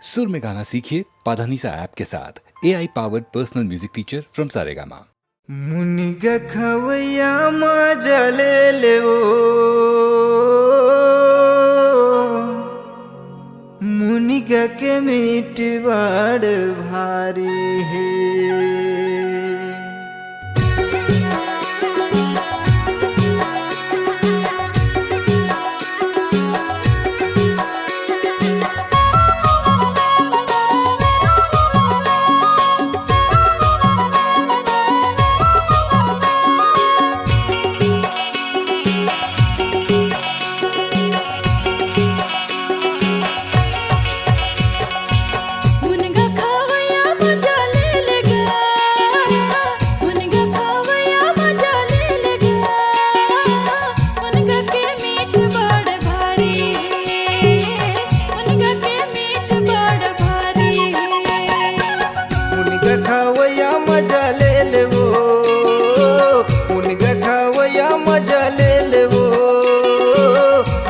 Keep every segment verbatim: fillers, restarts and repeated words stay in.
सुर में गाना सीखिए पाधानीसा ऐप के साथ। A I powered personal music teacher from Saregama. मुनगा खवैया मजा ले लेवो, मुनगा के मीठ बड़ भारी हे। मुनगा खवैया मजा ले लेवो, मुनगा खवैया मजा ले लेवो,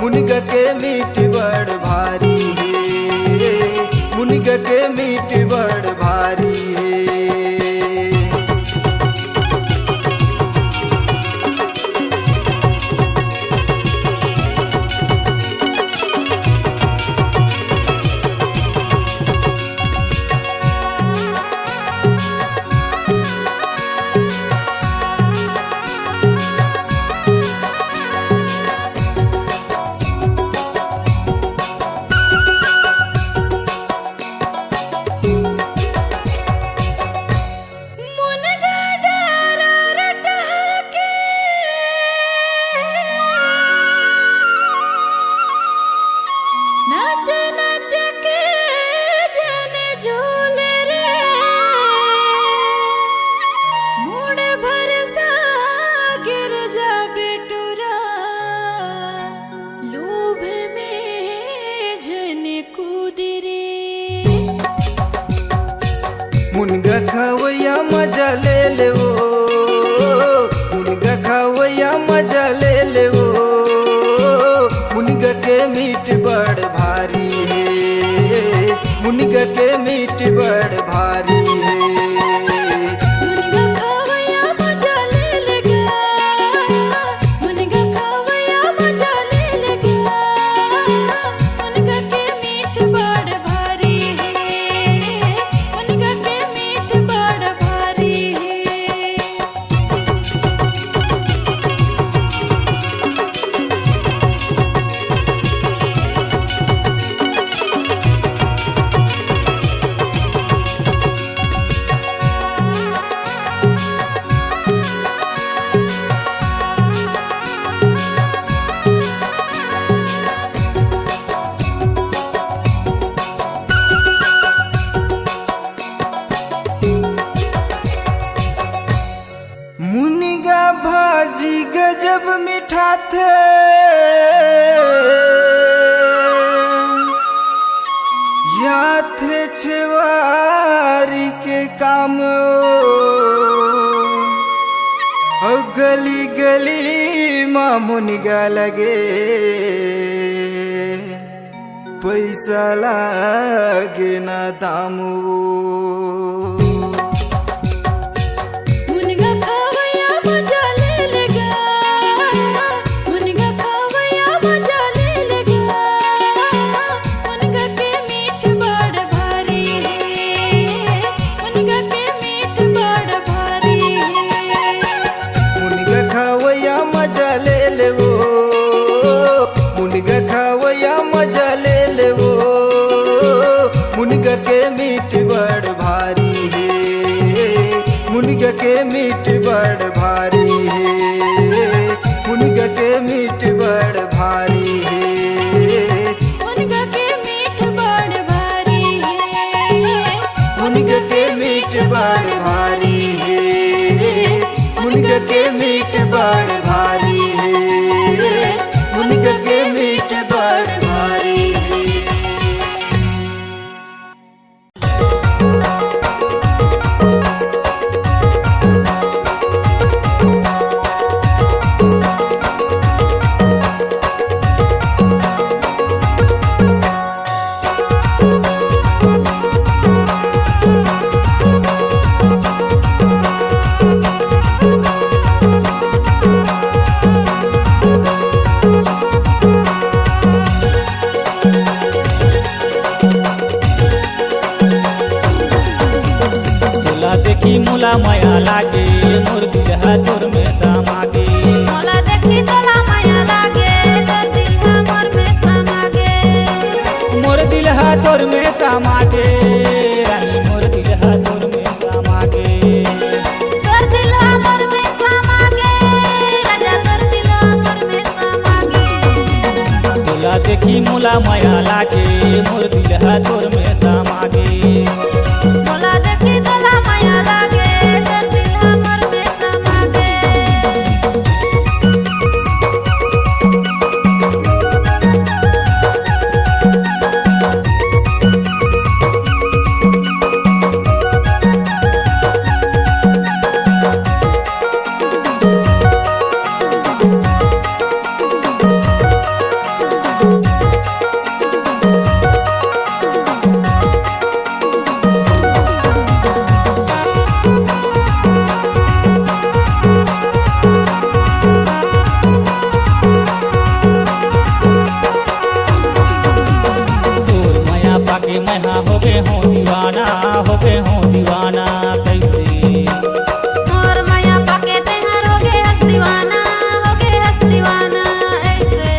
मुनगा के मीठ बड़ भारी हे, मुनगा के मीठ बड़ भारी हे। मुनगा डर टहके, नाच नाच के जन झूल रे, मुड़ भर सा गिर जा बेटुरा, लोभ में झन कूद रे। मुनगा खवैया मजा ले लेवो, मुनगा खवैया मजा ले लेवो, मुनगा के मीठ बड़ भारी हे, मुनगा के मीठ बड़ भारी हे। मुनगा खवैया मजा ले लेगा, मुनगा खवैया मजा ले लेगा, मुनगा के मीठ बड़ भारी हे, मुनगा के मीठ बड़ भारी हे। मुनगा भाजी गजब मिठाथे, याथे छेवारी के काम। अउ गली गली मा मुनगा लगे, पैसा लागे ना दाम वो। मुनगा खवैया मजा ले लेगा, मुनगा खवैया मजा ले लेगा, मुनगा के मीठ बड़ भारी हे, मुनगा के मीठ बड़ भारी हे। मुनगा खवैया मजा ले लेवो, मुनगा खवैया मजा ले लेवो, मुनगा के मीठ बड़ भारी हे, मुनगा के मीठ बड़ भारी हे, मुनगा के मीठ बड़ भारी हे। मुनगा के मीठ बड़ भारी हे, मुनगा के मीठ बड़ भारी हे, मुनगा के मीठ बड़ भारी हे, मुनगा के मीठ बड़ भारी हे। मोला मया लागे, मोर दिल ह तोर में समा गे। मोला देखी तोला मया लागे, तोर दिल ह मोर में समा गे। मोर दिल ह तोर में समा गे, रानी मोर दिल ह तोर में समा गे। तोर दिल ह मोर में समा गे, राजा तोर दिल ह मोर में समा गे। तोला देखी मोला मया लागे, मोर दिल ह तोर में समा गे। मोला देखी तोला मया लागे, तोर दिल ह मोर में समा गे। तोर मया पाके मैं हा होगे हों दीवाना, होगे हों दीवाना। कइसे? मोर मया पाके तेंहर होगे हस दीवाना, होगे हस दीवाना। अइसे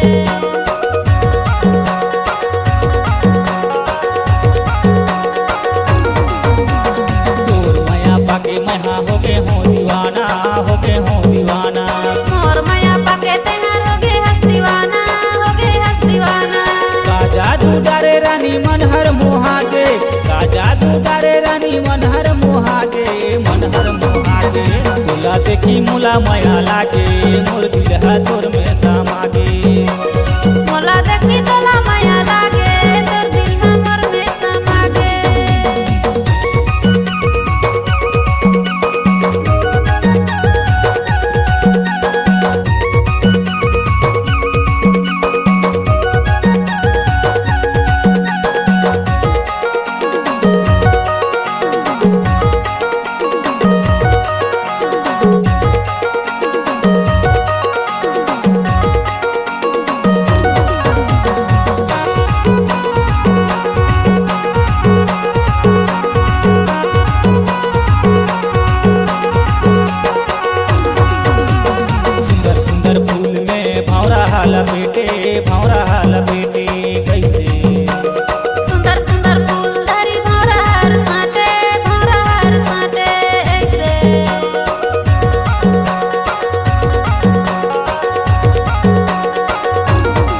तोर मया पाके मैं हा होगे हों दीवाना, होगे हों दीवाना। मोर मया पाके तेंहर होगे हस दीवाना, होगे हस दीवाना। का जादू डारे रानी मन हर मोहा गे, का जादू डारे रानी मन हर मोहा गे, मन हर मोहा गे। तोला देखी मोला मया लागे, मोर दिल ह तोर में समा गे। मोला देखी तोला मया लागे, तोर दिल ह मोर में समा गे। सुंदर सुंदर फूल में भौंरा हा लपेटे, भौंरा हा लपेटे। कइसे? सुंदर सुंदर फूल धरी भौंरा हर साटे, भौंरा हर साटे। अइसे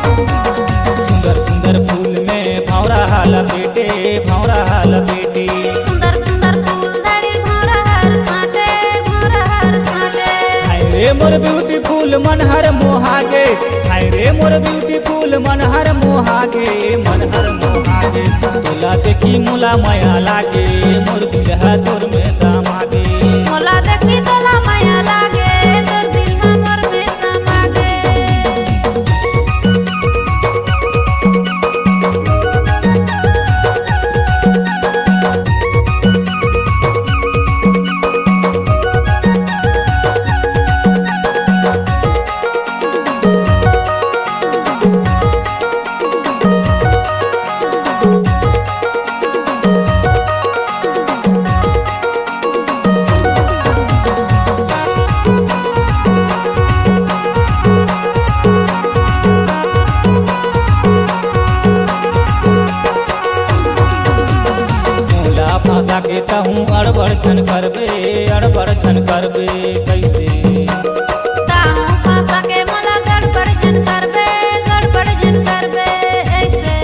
सुंदर सुंदर फूल में भौंरा हा लपेटे, भौंरा हा लपेटे। सुंदर सुंदर फूल धरी भौंरा हर साटे, भौंरा हर साटे। हाय रे मोर beautiful मन हर मोहा गे, हाय रे मोर beautiful मन हर मोहा गे, मन हर मोहा गे। तोला देखी मोला मया लागे, मोर दिल ह तोर में समा गे। मोला देखी तोला मया लागे, तोर दिल ह मोर में समा गे। मोला फंसा के तहूँ अड़बड़ झन करबे, अड़बड़ झन करबे। कइसे? तहूँ फंसा के मोला गड़बड़ झन करबे, गड़बड़ झन करबे। अइसे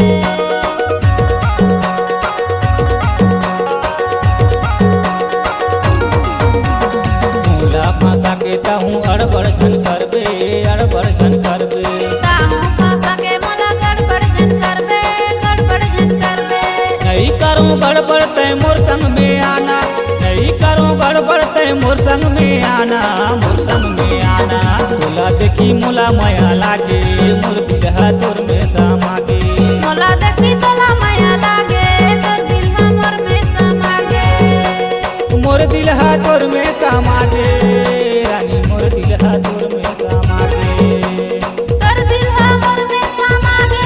मोला फंसा के तहूँ अड़बड़ झन करबे, अड़बड़ झन करबे। तहूँ फंसा के मोला गड़बड़ झन करबे, गड़बड़ झन करबे। नइ करों गड़बड़ तैं मोर संग में आना, नइ करों गड़बड़ तैं मोर संग में आना, मोर संग में आना। तोला देखी मोला मया लागे, मोर दिल ह तोर में समा गे। मोला देखी तोला मया लागे, तोर दिल ह मोर में समा गे। मोर दिल ह तोर में समा गे, रानी मोर दिल ह तोर में समा गे। तोर दिल ह मोर में समा गे,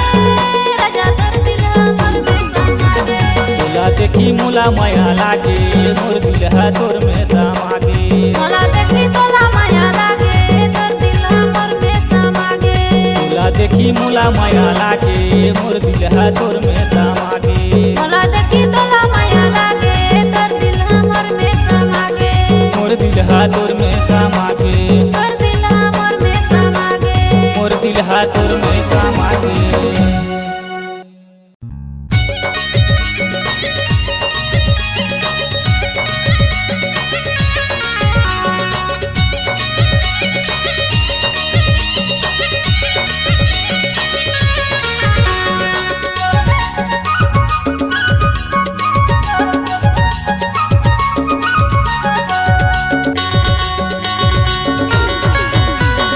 राजा तोर दिल ह मोर में समा गे। तोला देखी मोला मया लागे, मोर दिल ह तोर में ई मोला माया लागे, मोर दिल ह तोर में समा गे। मोला देखी तोला माया लागे, तोर दिल ह मोर में समा गे। मोर दिल ह तोर में समा गे। तोर दिल ह मोर में समा गे। मोर दिल ह तोर में समा गे।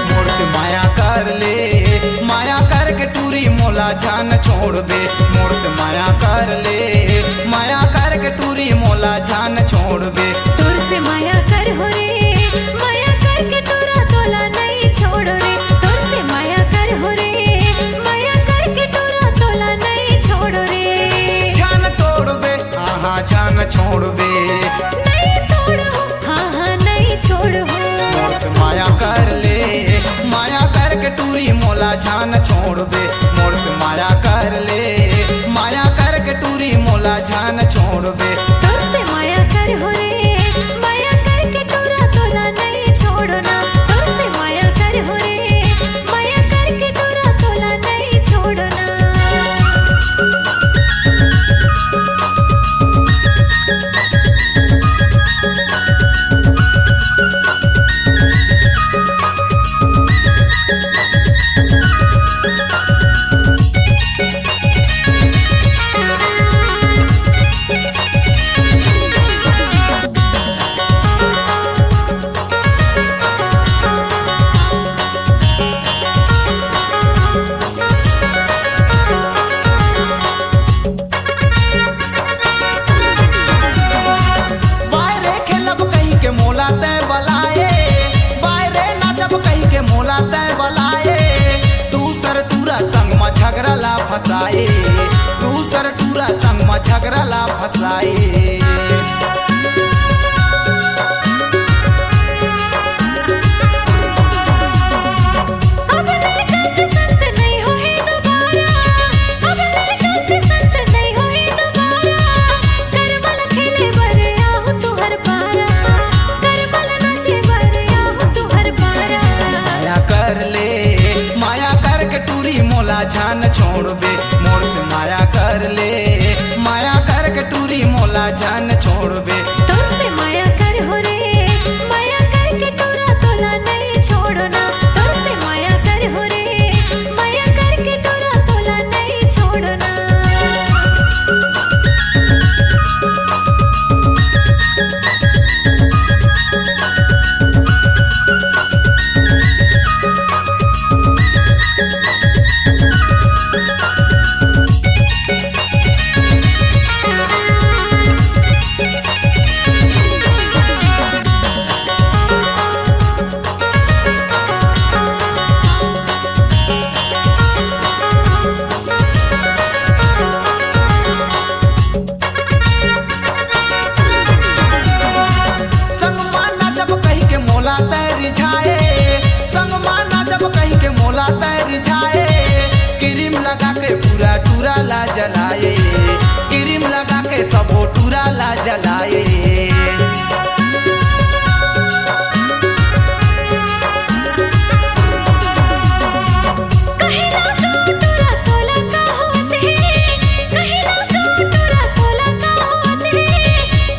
मोर से माया कर ले, माया करके टूरी मोला झन छोड़बे। मोर से माया कर ले, माया करके टूरी मोला झन छोड़बे। तोर से माया कर हो रे, माया करके टूरा तोला नहीं छोड़ो रे। तोर से माया कर हो रे, माया करके टूरा तोला नहीं छोड़ो रे। झन तोड़बे, हाँ हाँ झन छोड़बे। नहीं तोड़ो, हाँ हाँ नहीं छोड़ो। मोर से माया कर ले, माया करके टूरी मोला झन छोड़बे। मोर से माया कर ले, माया करके टूरी मोला झन छोड़बे। तोर से माया कर हो रे, माया करके टूरा तोला नहीं छोड़ो ना। तोर से माया कर हो रे, माया करके टूरा तोला नहीं छोड़ो ना। बाय रे खेलब कहि के मोला तैं बलाए, बाय रे नाचब कहि के मोला तैं बलाए। दूसर टूरा संग म झगरा ला फसाए, दूसर टूरा संग म झगरा ला फसाए। अब ले गलत संत नहीं होही दोबारा, अब ले गलत संत नहीं होही दोबारा। करमल खेले बर आहू तुहर पारा, करमल नाचे बर आहू तुहर पारा। माया कर ले, माया करके टूरी मोला झन छोड़बे। मोर से माया कर ले, माया करके टूरी मोला झन छोड़बे। तोर से माया कर हो रे, माया करके टूरा तोला नहीं छोड़ो ना। तोर से माया कर हो रे, माया करके टूरा तोला नहीं छोड़ो ना। संग मा नाचब कहि के मोला तैं रिझाए, संग मा नाचब कहि के मोला तैं रिझाए। क्रीम लगा के पूरा टूरा ला जलाए, क्रीम लगा के सबो टूरा ला जलाए। कहिला गाँव टूरा तोला का होत हे, कहिला गाँव टूरा तोला का होत हे।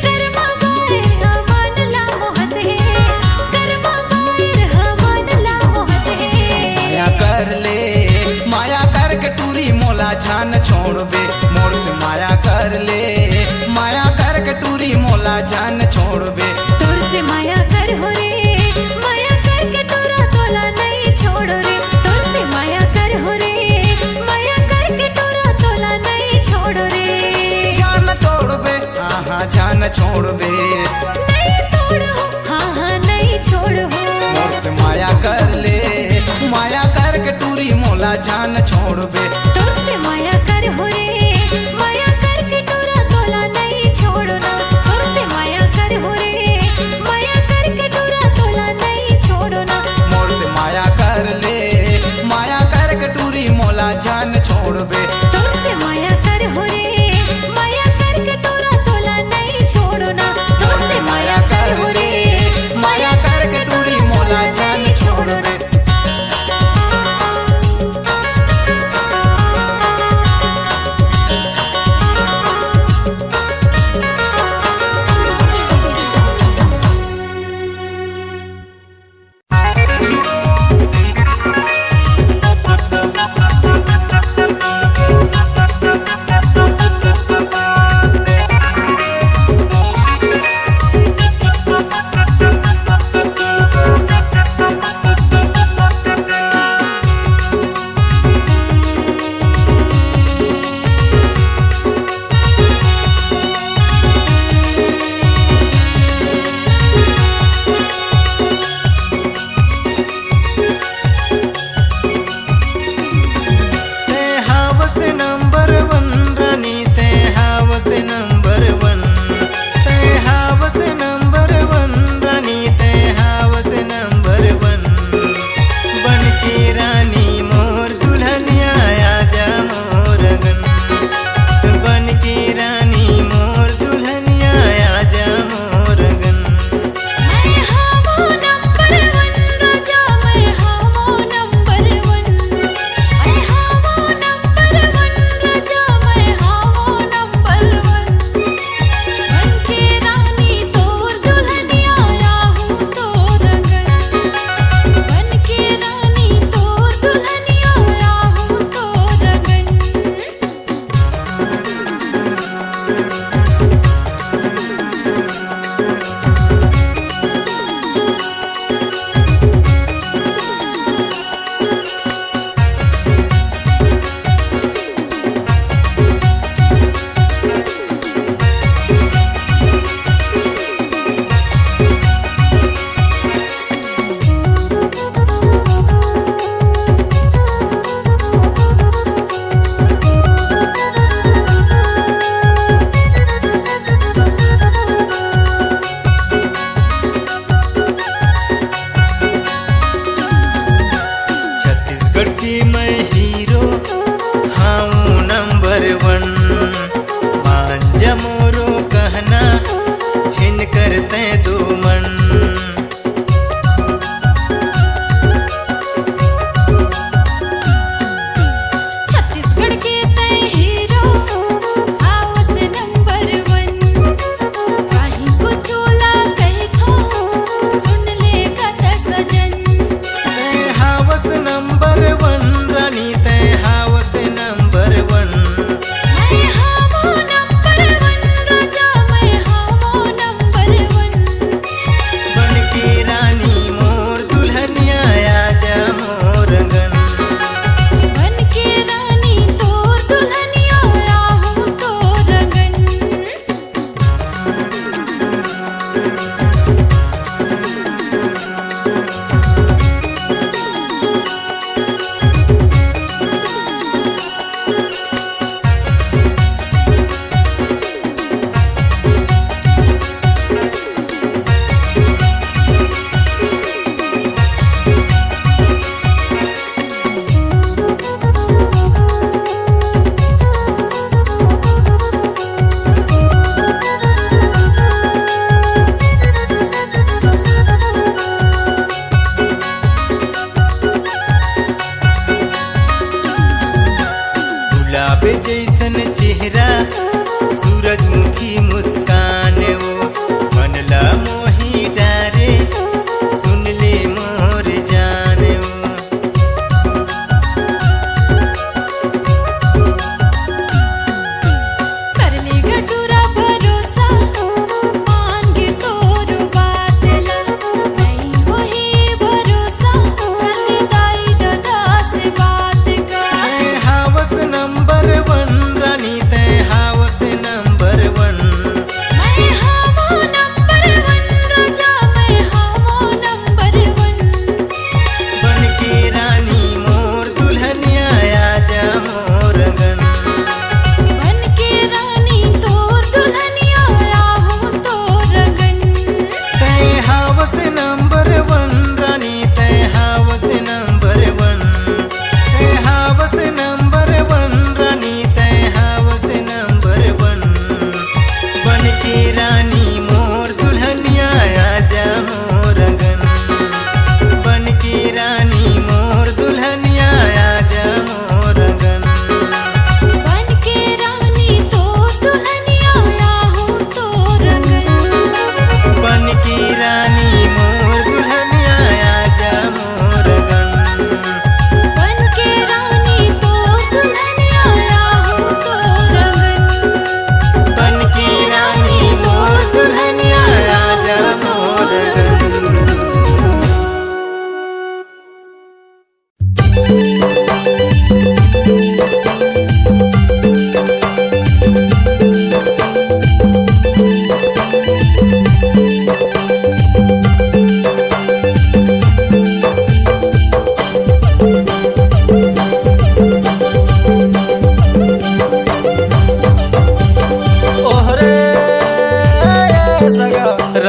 करमा बाए हवन ला मोहत हे, करमा बाए हवन ला मोहत हे। माया कर ले, माया करके टूरी मोला झन छोड़बे। मोर से माया कर ले, माया करके टूरी मोला झन छोड़बे। तोर से माया कर हो रे, माया करके टूरा तोला नहीं छोड़ो रे। तोर से माया कर हो रे, माया करके टूरा तोला नहीं छोड़ो रे। झन छोड़बे, हाँ हाँ झन छोड़बे। नहीं तोड़ो, हाँ हाँ नहीं छोड़ो। मोर से माया कर ले, माया करके टूरी मोला झन छोड़बे। तोर से माया कर हो रे, माया करके टूरा तोला नहीं छोड़ो ना। तोर से माया कर हो रे, माया करके टूरा तोला नहीं छोड़ो ना। मोर से माया कर ले, माया करके टूरी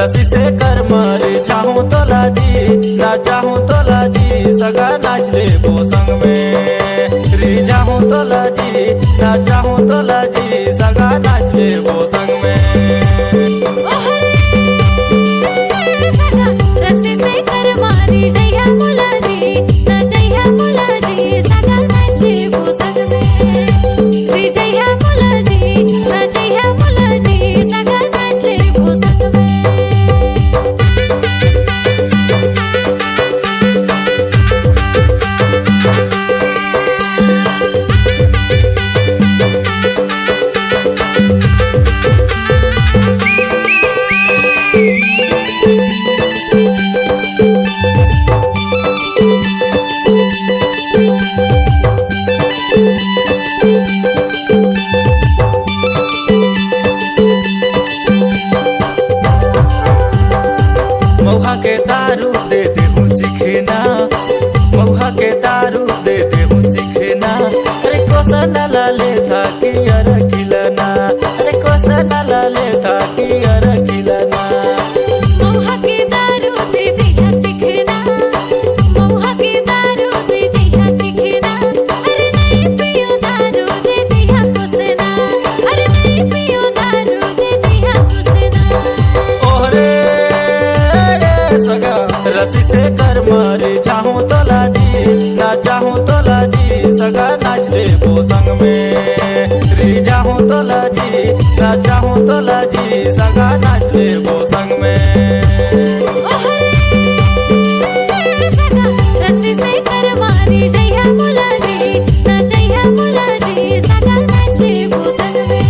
से कर मारे चाहूं तोला जी, ना चाहूं तोला जी, सगा नाच लेबो संग में। री चाहूं तोला जी, ना चाहूं तोला जी, सगा नाच लेबो संग में। ओहरे सगा रस्ते से कर मारी जइहा मोला जी, ना जइहा मोला जी, सगा नाच लेबो संग में। री जइहा मोला जी, ना जइहा मोला जी, सगा नाच लेबो संग में। मउहा के दारू दे देहूं चिखेना, मउहा के दारू दे देहूं चिखेना। अरे कोसन ला लेथा कि अरखिलना, अरे कोसन ला लेथा कि अरखिलना। मउहा के दारू दे देहा चिखेना, मउहा के दारू दे देहा चिखेना। अरे नहीं पियो दारू दे देहा कोसना, अरे नहीं पियो दारू दे देहा कोसना। ओहरे सगा रस्सी से कर मारे चाहूं तोला जी, ना चाहूं तोला जी, सगा नाच लेबो संग में। री चाहूं तोला जी, ना चाहूं तोला जी, सगा नाच लेबो संग में। ओहरे सगा रस्सी से कर मारी जइहा मोला जी, ना जइहा मोला जी, सगा नाच लेबो संग में।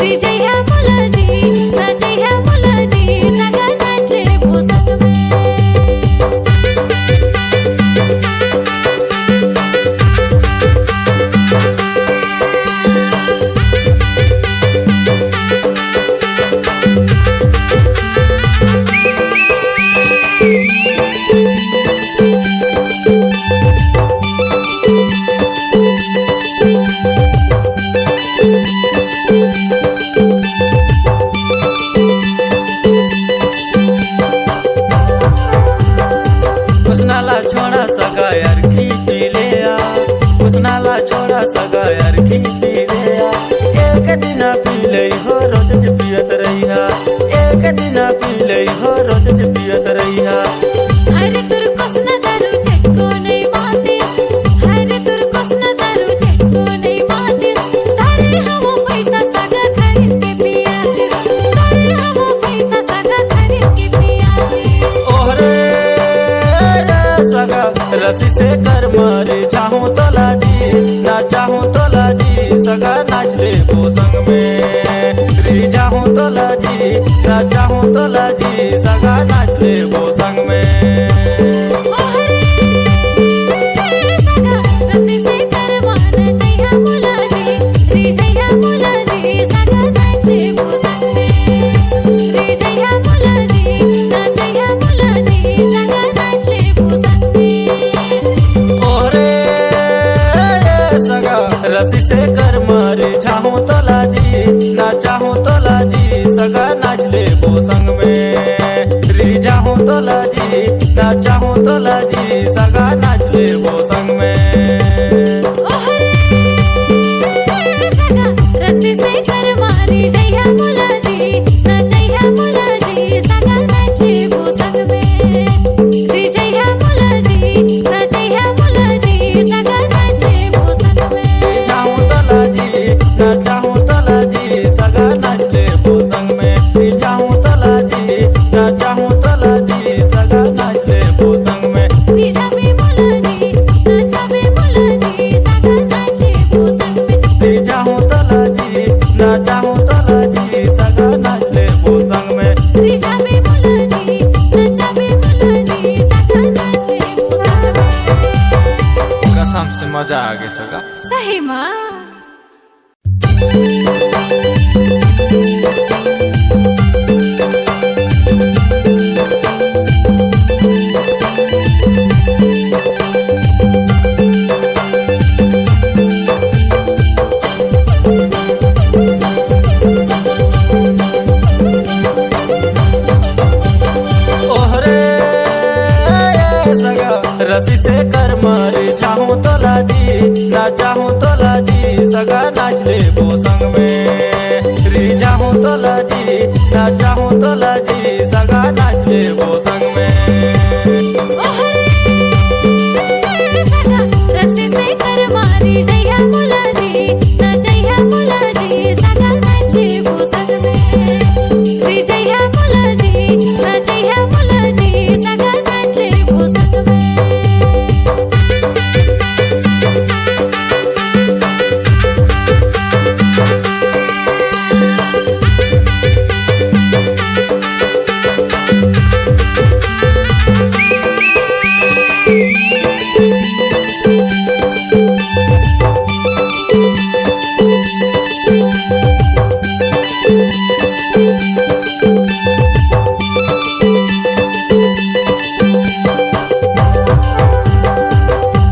री जइहा मोला जी, ना जइहा मोला जी, सगा नाच लेबो संग में। उसना ला छोड़ा सगा यार खी पी ले आ, उसना ला छोड़ा सगा यार खी पी ले आ। एक दिन पी ले हो रोज ज पियत रहिहा, एक दिन पी ले हो रोज ज पियत रहिहा। अरे तुर कोसना दारू चटको नहीं माते, अरे तुर कोसना दारू चटको नहीं माते। तारे हमो पैसा सगा खरीद के पियाते, तारे हमो पैसा सगा खरीद के पियाते। ओहरे सगा रस्सी से कर मारे चाहूं तोला जी, ना चाहूं तोला जी, सगा नाच लेबो संग में। री चाहूं तोला जी, ना चाहूं तोला जी, सगा नाच लेबो संग में। ओहरे सगा रस्सी से कर मारे जइहा मोला जी, री जइहा मोला जी, सगा नाच लेबो संग में। री जइहा मोला जी, ना जइहा मोला जी, सगा नाच लेबो संग में। ओहरे सगा रस्सी से कर मारे चाहूं तोला जी, ना चाहूं तोला जी, सगा नाच लेबो संग में। री चाहूं तोला जी, ना चाहूं तोला जी, सगा नाच लेबो संग में। ओहरे सगा रस्सी से कर मारी जइहा मोला जी, ना जइहा मोला जी, सगा नाच लेबो संग में। री जइहा मोला जी, ना जइहा मोला जी, सगा नाच लेबो संग में। जाऊं तोला जी, ना चाहूं तोला जी, सगा नाच लेबो संग में। जाऊं तोला जी, ना चाहूं तोला जी, सगा नाच लेबो संग में। री जाबे मोला जी, ना जाबे मोला जी, सगा नाच लेबो संग में। री जाऊं तोला जी, ना चाहूं तोला जी, सगा नाच लेबो संग में। री जाबे मोला जी, ना जाबे मोला जी, सगा नाच लेबो संग में। कसम से मजा आ गया सगा। सही माँ। चाहूं तोला जी, सगा नाच लेबो संग में। रिझाहूं तोला जी, ना चाहूं तोला जी, सगा नाच लेबो संग में। ओहरे सगा, रस्सी से कर मारी जइहा मोला जी, ना जइहा मोला जी, सगा नाच लेबो संग में। रे जइहा मोला जी, ना जइहा मोला जी, सगा नाच लेबो संग में।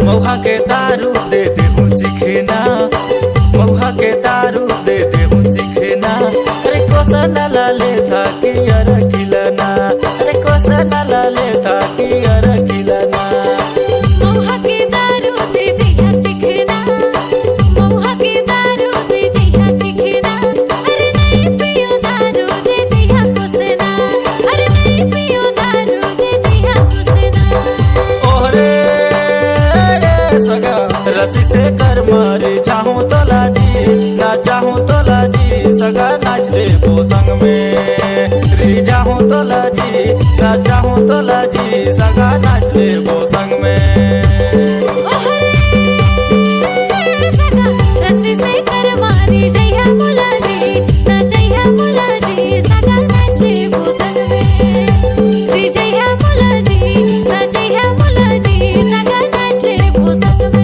मउहा के दारू दे देहूं चिखेना, मउहा के दारू दे देहूं चिखेना। अरे कोसन ला लेथा कि अरखिलना, अरे कोसन ला लेथा कि अरखिलना। मउहा के दारू दे देहा चिखेना, मउहा के दारू दे देहा चिखेना। अरे नहीं पियो दारू दे देहा कोसना, अरे नहीं पियो दारू दे देहा कोसना। ओहरे सगा, रस्सी से कर मारी चाहूं तोला जी, ना चाहूं तोला जी, सगा नाच लेबो संग में। रिझाहूं तोला जी, ना चाहूं तोला जी, सगा नाच लेबो संग में। ओहरे सगा, रस्सी से कर मारी जइहा मोला जी, ना जइहा मोला जी, सगा नाच लेबो संग में। रे जइहा मोला जी, ना जइहा मोला जी, सगा नाच लेबो संग में।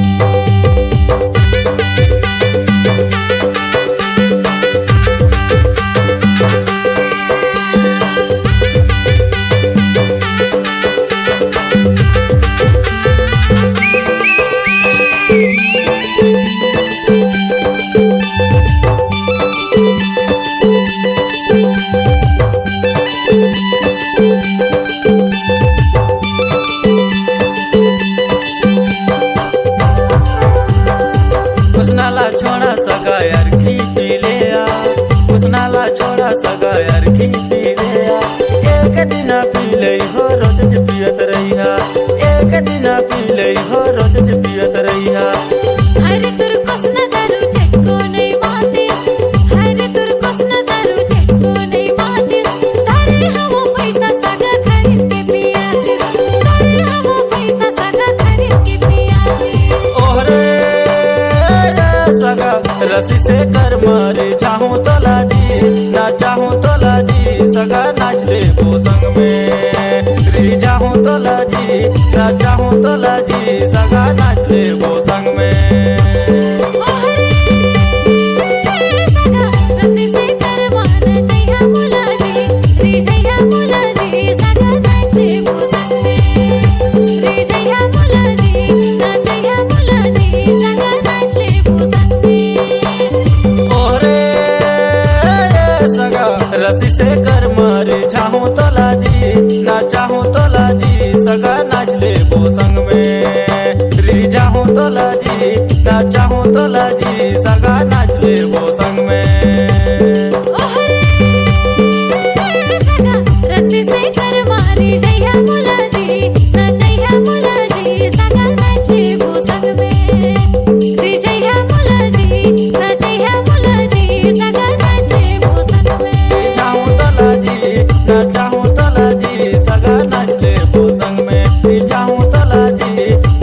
उसना ला छोड़ा सगा यार खींची ले आ, उसना ला छोड़ा सगा यार खींची ले आ। एक दिन पी ले हो रोज पियत रहिहा, एक दिन पी ले हो रोज पियत रहिहा। हर तुर कोसना दारू चटको नहीं माती, हर तुर कोसना दारू चटको नहीं माती। धरे हवं पैसा सगा खरीद के पियासी, धरे हवं पैसा सगा खरीद के पियासी। ओहरे सगा, रस्सी से कर मारी चाहूं तोला जी, ना चाहूं तोला जी, सगा नाच लेबो संग में। रिझाहूं तोला जी, ना चाहूं तोला जी, सगा नाच लेबो संग में। ओहरे सगा, रस्सी से कर मारी जइहा मोला जी, रे जइहा मोला जी, सगा नाच लेबो संग में। रे जइहा मोला जी, ना जइहा मोला जी, सगा नाच लेबो संग में। ओहरे सगा, रस्सी से कर मारी चाहूं तोला जी, ना चाहूं तोला जी, सगा नाच लेबो संग में। रिझाहूं तोला जी, ना चाहूं तोला जी, सगा नाच लेबो संग में। ओहरे सगा, रस्सी से कर मारी जइहा मोला जी, ना जइहा मोला जी, सगा नाच लेबो संग में। रे जइहा मोला जी, ना जइहा मोला जी, सगा नाच लेबो संग में। रे चाहूं तोला जी, ना चाहूं तोला जी, सगा नाच लेबो संग में। रे चाहूं तोला जी,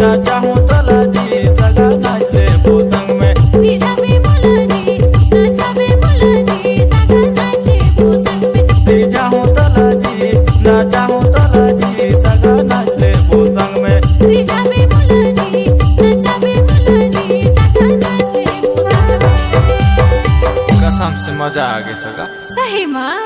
ना चाहूं तोला जी, सगा नाच लेबो संग में। रे जाबे मोला जी, ना जाबे मोला जी, सगा नाच लेबो संग में। रे चाहूं तोला जी, ना चाहूं तोला जी, सगा नाच लेबो संग में। रे जाबे मोला जी, ना जाबे मोला जी, सगा नाच लेबो संग में। कसम से मजा आ गया सगा। सही माँ।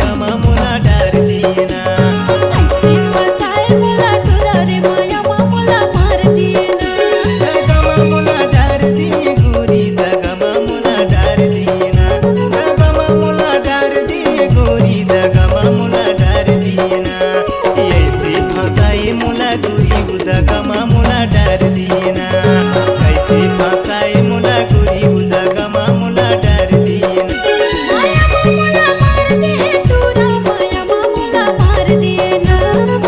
गमा मोला डार दिए ना। ऐसे फसाए मोला टुरा रे, माया मा मोला मार दिए ना। गमा मोला डार दिए गोरी, गमा मोला डार दिए ना। गमा मोला डार दिए गोरी, गमा मोला डार दिए ना। ऐसे फसाए मोला गोरी, उदा गमा मोला डार दिए ना। ऐसे फसाए मोला गोरी, उदा गमा मोला डार दिए ना। माया मा मोला मार दे टुरा, माया मा मोला मार दे ना।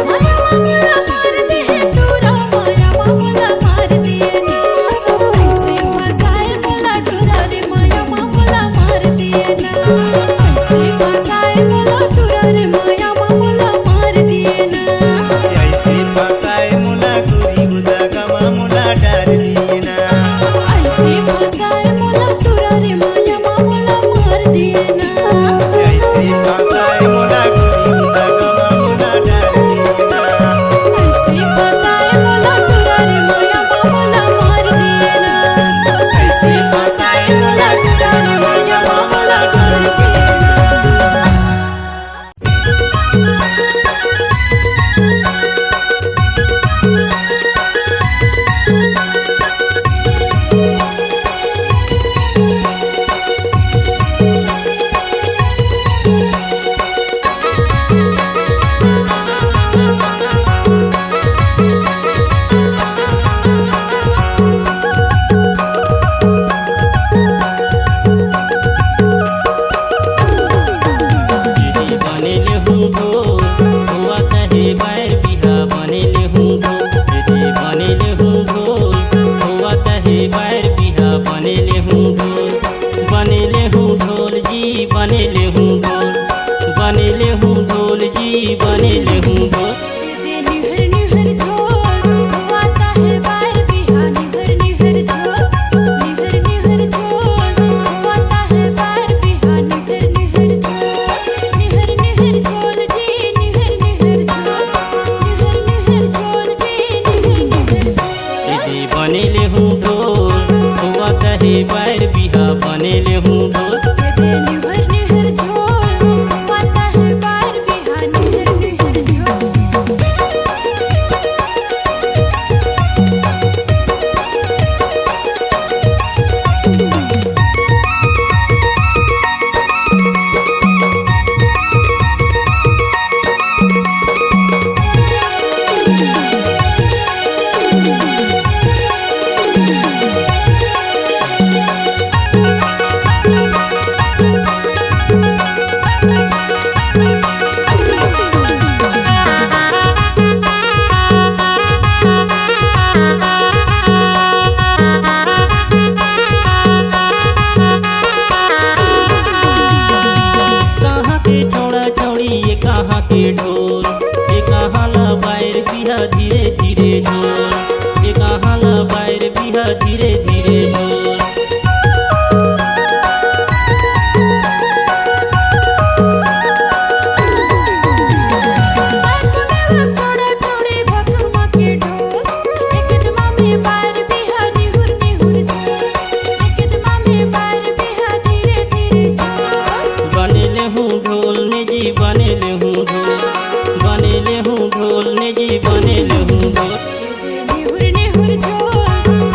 माया मा मोला मार दे टुरा, माया मा मोला मार दे ना। ऐसे फसाए मोला टुरा रे, माया मा मोला मार दे ना। ऐसे फसाए मोला टुरा रे, माया मा मोला मार दे ना। ऐसे फसाए मोला गोरी, उदा गमा मोला डार दिए ना। ऐसे फसाए मोला टुरा रे, माया मा मोला मार दिए ना। ऐसे फसाए मोला गोरी, उदा गमा मोला डार दिए ना। ऐसे फसाए मोला टुरा रे, माया मा मोला मार दिए ना। ऐसे फसाए मोला टुरा रे, माया मा मोला डार दिए ना। दीदी बने ले हूँ ढोल, होवत हे बैर बिहा बने ले हूँ ढोल। दीदी बने ले हूँ ढोल, होवत हे बैर बिहा बने ले हूँ ढोल। बने ले हूँ ढोल जी, बने ले हूँ ढोल, बने ले हूँ ढोल जी, बने ले हूँ ढोल। दे निहर निहर झोल, होवत हे बैर बिहा निहर निहर झोल, निहर निहर झोल, होवत हे बैर बिहा निहर निहर झोल, निहर निहर झोल जी, निहर निहर झोल, निहर निहर झोल जी, निहर निहर झोल। दीदी बने ले हूँ ढोल, होवत हे बैर बिहा बने ले हूँ ढोल। दीदी निहर निहर झोल, होवत हे बैर बिहा निहर निहर झोल। कहाँ के छौड़ा छौड़ी, ये कहाँ के ढोल, ये कहाँ ला बायर बिहा धीरे धीरे झोल, ये कहाँ ला बायर बिहा धीरे धीरे झोल। बने ले हूँ ढोल ने जी, बने ले हूँ ढोल, बने ले हूँ ढोल ने जी, बने ले हूँ ढोल। निहुर निहुर झोल,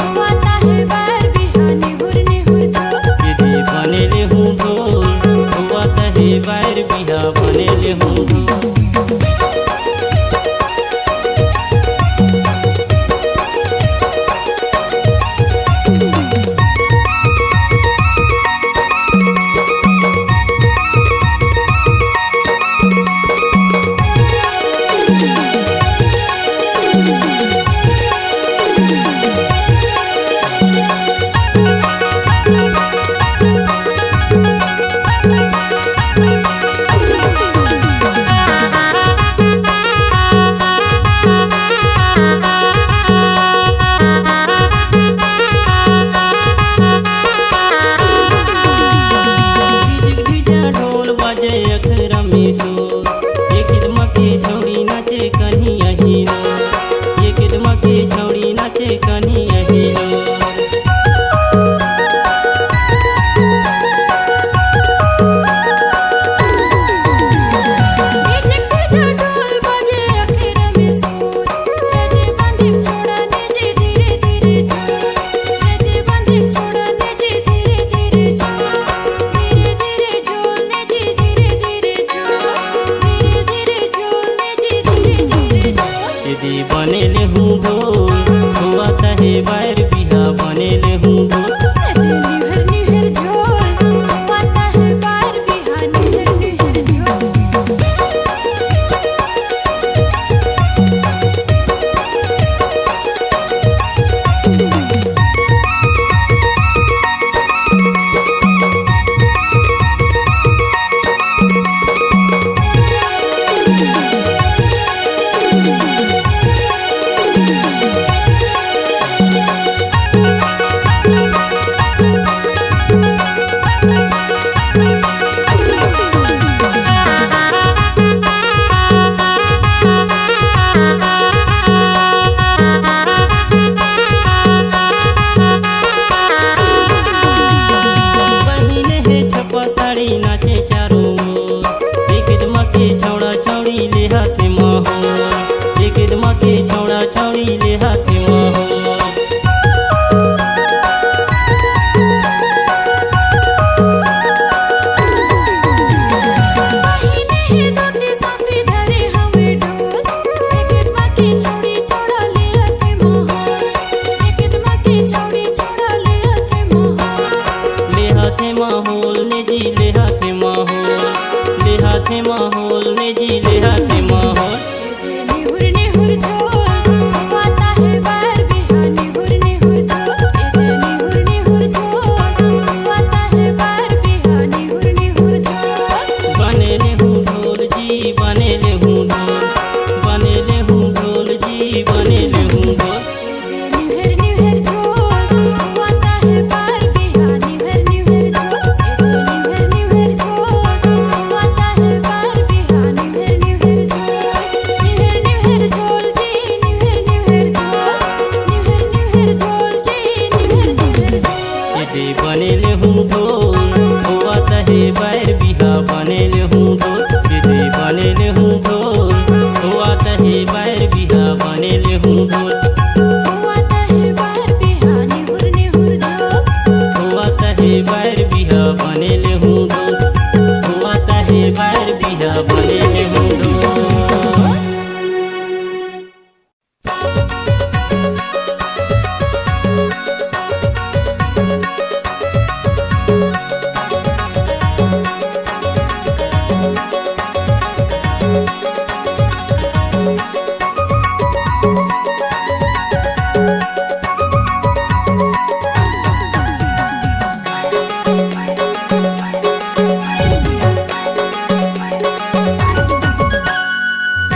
होवत हे बार बिहा, निहुर निहुर झोल। दीदी बने ले हूँ ढोल, होवत हे बार बिहा, बने ले हूँ ढोल। ढोल बजे अखरा में शोर, ये किदमा के छौड़ी नाचे कहीं अही डोर, ये किदमा के छौड़ी नाचे कहीं अही डोर। माहौल ने जी ले हाथे माहौल। निहुर निहुर झोल, होवत हे बर बिहा। निहुर निहुर झोल, निहुर निहुर झोल, होवत हे बर बिहा। निहुर निहुर झोल। बने ले हूँ ढोल जी, बने ले हूँ ढोल, बने ले हूँ ढोल जी, बने ले हूँ ढोल। निहुर निहुर झोल, होवत हे बर बिहा। निहुर निहुर झोल, निहुर निहुर झोल, होवत हे बर बिहा। निहुर निहुर झोल, निहुर निहुर झोल जी, निहुर निहुर झोल, निहुर निहुर झोल जी, निहुर निहुर झोल। एदे बने ले हूँ ढोल, होवत हे बर बिहा। बने ले हूँ ढोल, एदे बने ले हूँ ढोल, होवत हे बर बिहा। बने ले हूँ ढोल, होवत हे बर बिहा। निहुर निहुर झोल, होवत हे बर बिहा। बने ले हूँ ढोल, होवत हे बर बिहा। बने ले हूँ ढोल।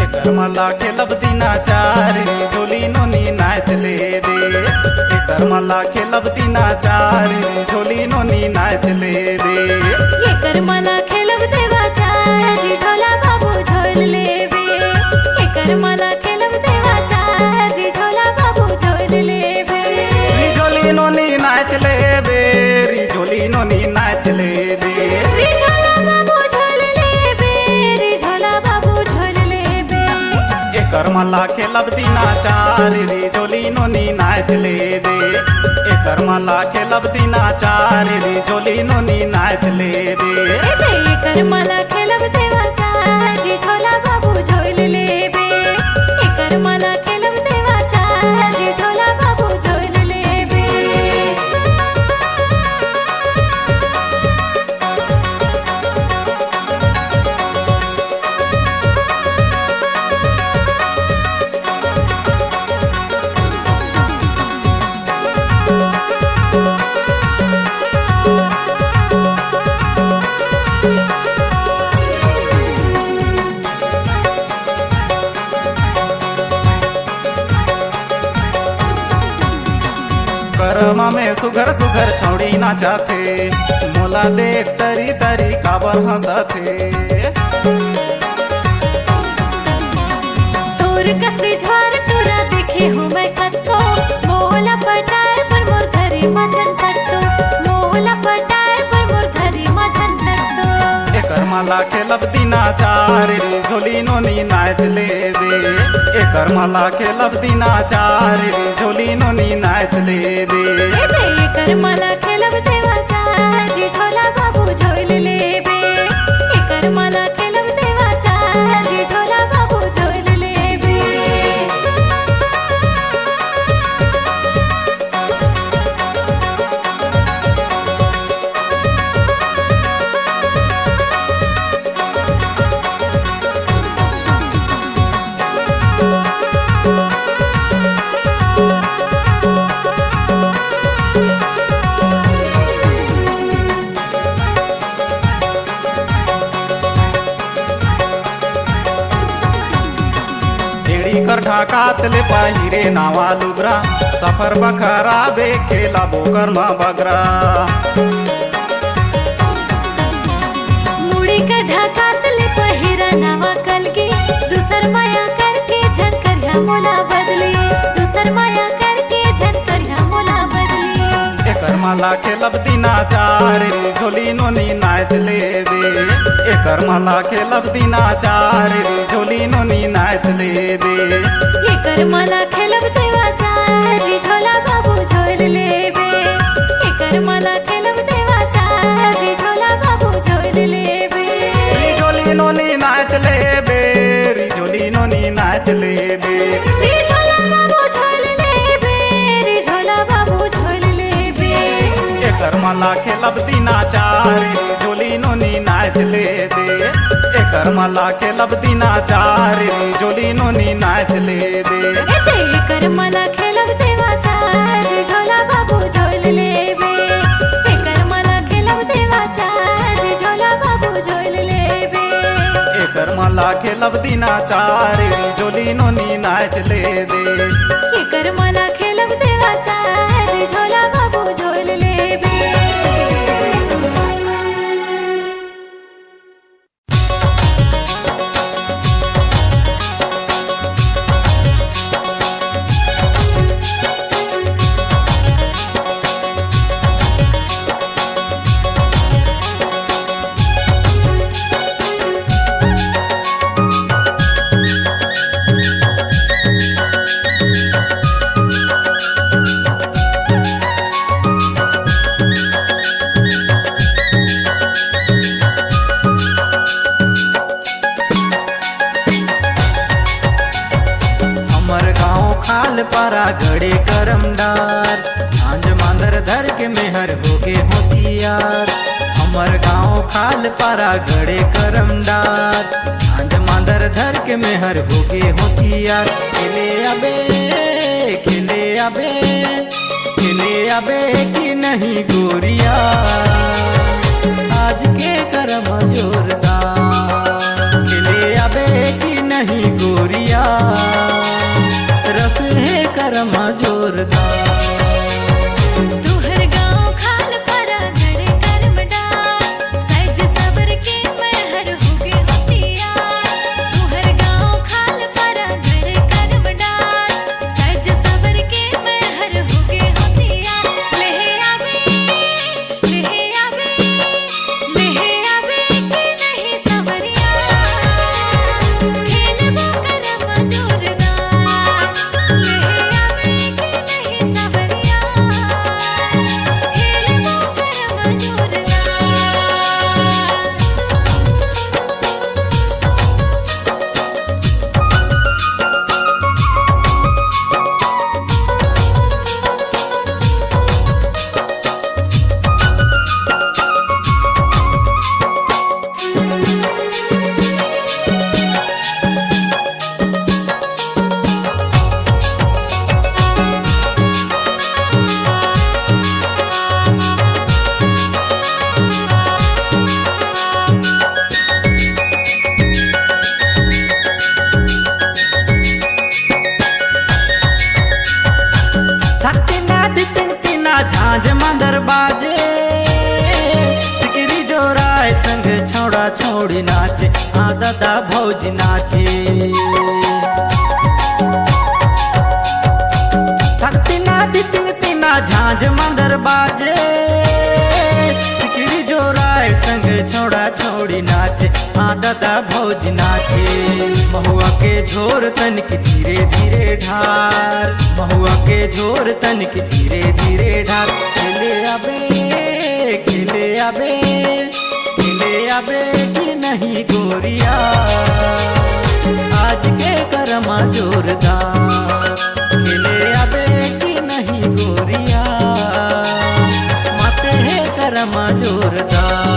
एकर मला खेलब दिनाचार, झोली नोनी नाच लेबे। एकर मला खेलब दिनाचार, झोली नोनी नाच लेबे। एकर मला खेलब देवाचार, झोला बाबू झोल लेबे। एकर मला खेलब देवाचार, झोला बाबू झोल लेबे। री झोली नोनी नाच लेबे, री झोली नोनी नाच लेबे। री झोला बाबू झोल लेबे, री झोला बाबू झोल लेबे। एकर मला खेलब दिनाचार, री झोली नोनी नाच लेबे। एकर मला खेलब दिनाचार, री झोली नोनी नाच लेबे। एते एकर मला खेलब देवाचार, री झोला बाबू झोल लेबे। एकर मला खेलब देवाचार, री झोला बाबू झोल लेबे। करमा में सुघर सुघर छौड़ी नाचाथे, मोला देख तरी तरी काबर हंसाथे। तोर कस रिझवार टूरा देखे हूँ मैं कतको, मोला पटाए बर मोर घरी मझन सट्टो, मोला पटाए बर मोर घरी मझन सट्टो। एकर मला खेलब दिनाचार, री झोली नोनी नाच लेबे। एकर मला खेलब दिनाचार, री झोली नोनी नाच लेबे। एते एकर मला खेलब देवाचार, री झोला बाबू झोल लेबे। एकर मला खेलब देवाचार, री झोला बाबू झोल लेबे। एड़ी कर ढाकात ले पहिरे नावा लुगरा, सफर बखराबे खेला बोकर म बगरा। मुड़ी कर ढाकात ले पहिरा नावा कलगी, दूसर मया करके झन करिहा मोला बदली, दूसर मया करके झन करिहा मोला बदली। एकर मला खेलब दिनाचार, री झोली नोनी नाच लेबे। एकर मला खेलब दिनाचार, री झोली नोनी नाच लेबे। एकर मला खेलब देवाचार, री झोला बाबू झोल लेबे। एकर मला खेलब देवाचार, री झोला बाबू झोल लेबे। री झोली नोनी नाच लेबे, री झोली नोनी नाच लेबे। री झोला बाबू झोल लेबे, री झोला बाबू झोल लेबे। एकर मला खेलब दिनाचार, री झोली नोनी नाच लेबे, एकर मला खेलब दिनाचार, झोली नोनी नाच लेबे। एकर मला खेलब देवाचार, झोला बाबू झोल लेबे। एकर मला खेलब देवाचार, झोला बाबू झोल लेबे। एकर मला खेलब दिनाचार, झोली नोनी नाच लेबे। एकर मला खेलब देवाचार, झोला बाबू झोल लेबे। हमर गाँव खाल पारा गड़े करम डार, आंज मांदर धर के मेहर होगे होतियार। हमर गाँव खाल पारा गड़े करम डार, आंज मांदर धर के मेहर होगे होतियार। खेले अबे, खेले अबे, खेले अबे कि नहीं गोरिया, आज के करम जोरदार। खेले अबे कि नहीं गोरिया, रस हे करम जोरदार। तुहर गाँव खाल पारा गड़े करम डार, सज सबर के मेहर होगे होतियार। तुहर गाँव खाल पारा गड़े करम डार, सज सबर के मेहर होगे होतियार। ले आवे, ले आवे, ले आवे कि नहीं सवरिया, खेलबो करम जोरदार। ले आवे कि नहीं सवरिया, खेलबो करम जोरदार। धकतिना धितिन तिना झांझ मांदर बाजे, सिकरी जोराय संग छौड़ा छौड़ी नाचे, हाँ दादा भौजी नाचे। धकतिना धितिन तिना झांझ मांदर बाजे, सिकरी जोराय संग छौड़ा छौड़ी नाचे, हाँ दादा भौजी नाचे। महुआ के झोर तनिक धीरे धीरे ढार, महुआ के झोर तनिक धीरे धीरे ढार। खेले आबे, खेले आबे, खेले आबे कि नहीं गोरिया, आज के करमा जोरदार। खेले आबे कि नहीं गोरिया, माते हे करमा जोरदार।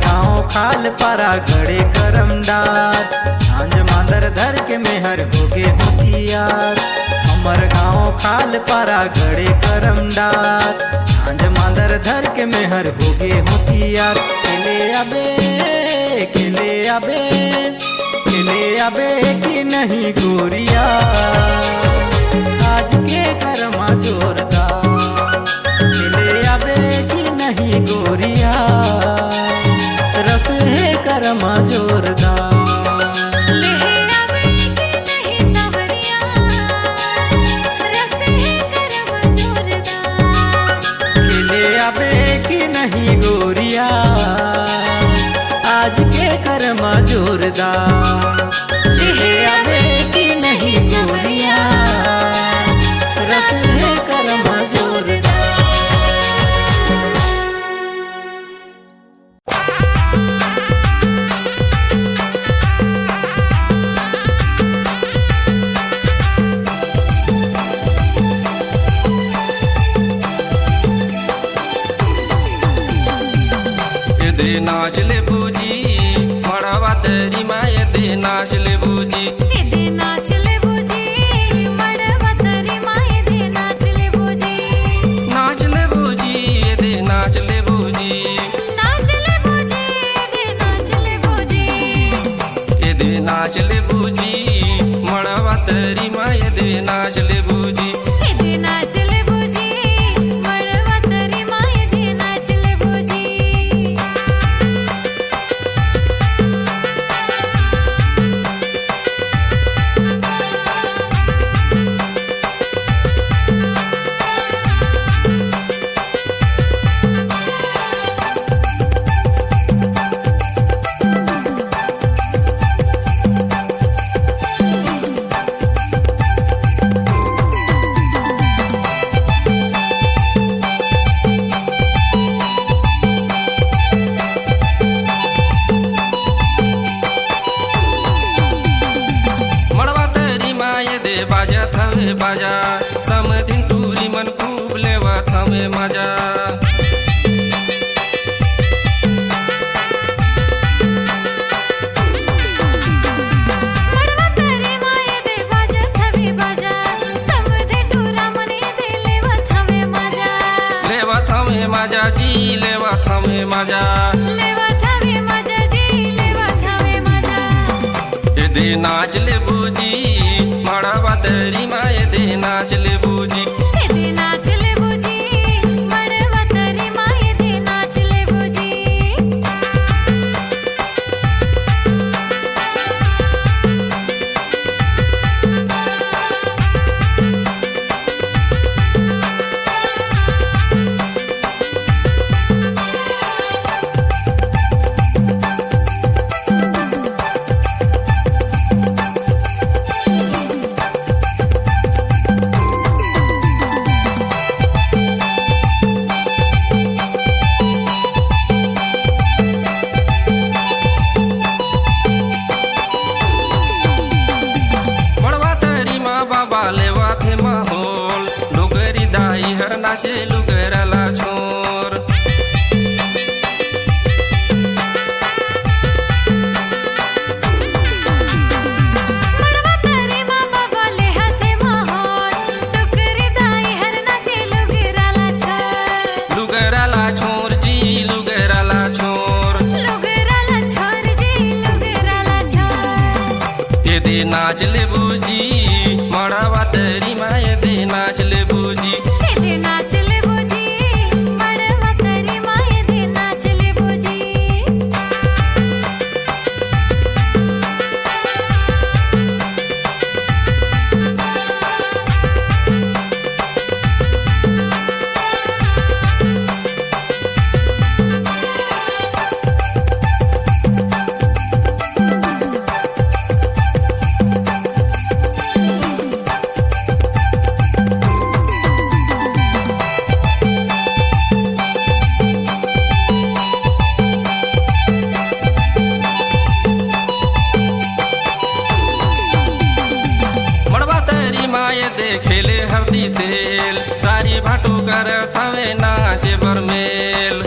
गाँव खाल पारा गड़े करम डार, झांझ मांदर धर के मेहर होगे होतियार। हमर गाँव खाल पारा गड़े करम डार, झांझ मांदर धर के मेहर होगे होतियार। खेले आबे, खेले आबे, खेले आबे कि नहीं गोरिया, आज के करमा जोरदार। खेले आबे कि नहीं गोरिया, रस हे करमा जोरदार। ले आबे कि नहीं सवरिया, रस हे करमा जोरदार। खेले आबे कि नहीं गोरिया, आज के करमा जोरदार। ले आबे कि नहीं सवरिया, रस हे करमा जोरदार। एदे नाच ले बूजी, मड़वा तरी मा एदे नाच ले बूजी। एदे नाच ले बूजी, मड़वा तरी मा एदे नाच ले बूजी। नाच ले बूजी, एदे नाच ले बूजी। नाच ले बूजी, एदे नाच ले बूजी। एदे नाच ले बूजी, मड़वा तरी मा एदे नाच ले बूजी। एदे नाच ले बूजी, मड़वा तरी मा एदे नाच ले बूजी। मड़वा तरी मा एदे बाजत हवे बाजा, समधिन टूरी मन खूब लेवत हवे मजा। मड़वा तरी मा एदे बाजत हवे बाजा, समधिन टूरा मन एदे लेवत हवे मजा। लेवत हवे मजा जी, लेवत हवे मजा। लेवत हवे मजा जी, लेवत हवे मजा। एदे नाच ले बूजी, मड़वा तरी मा एदे नाच ले बूजी। एदे नाच ले बूजी, मड़वा तरी मा एदे नाच ले बूजी। मड़वा तरी मा बाबा लेवत हे माहौल, डोकरी दाई हर नाचे लुगरा ला छोर। मड़वा तरी मा बाबा लेहत हे माहौल, डोकरी दाई हर नाचे लुगरा ला छोर। लुगरा ला छोर जी, लुगरा ला छोर। लुगरा ला छोर जी, लुगरा ला छोर। एदे नाच ले बूजी, मड़वा तरी मा एदे नाच ले बूजी। एदे नाच ले बूजी, मड़वा तरी मा एदे नाच ले बूजी। मड़वा तरी मा एदे खेले हरदी तेल, सारी भाटो करत हवे नाचे बर मेल।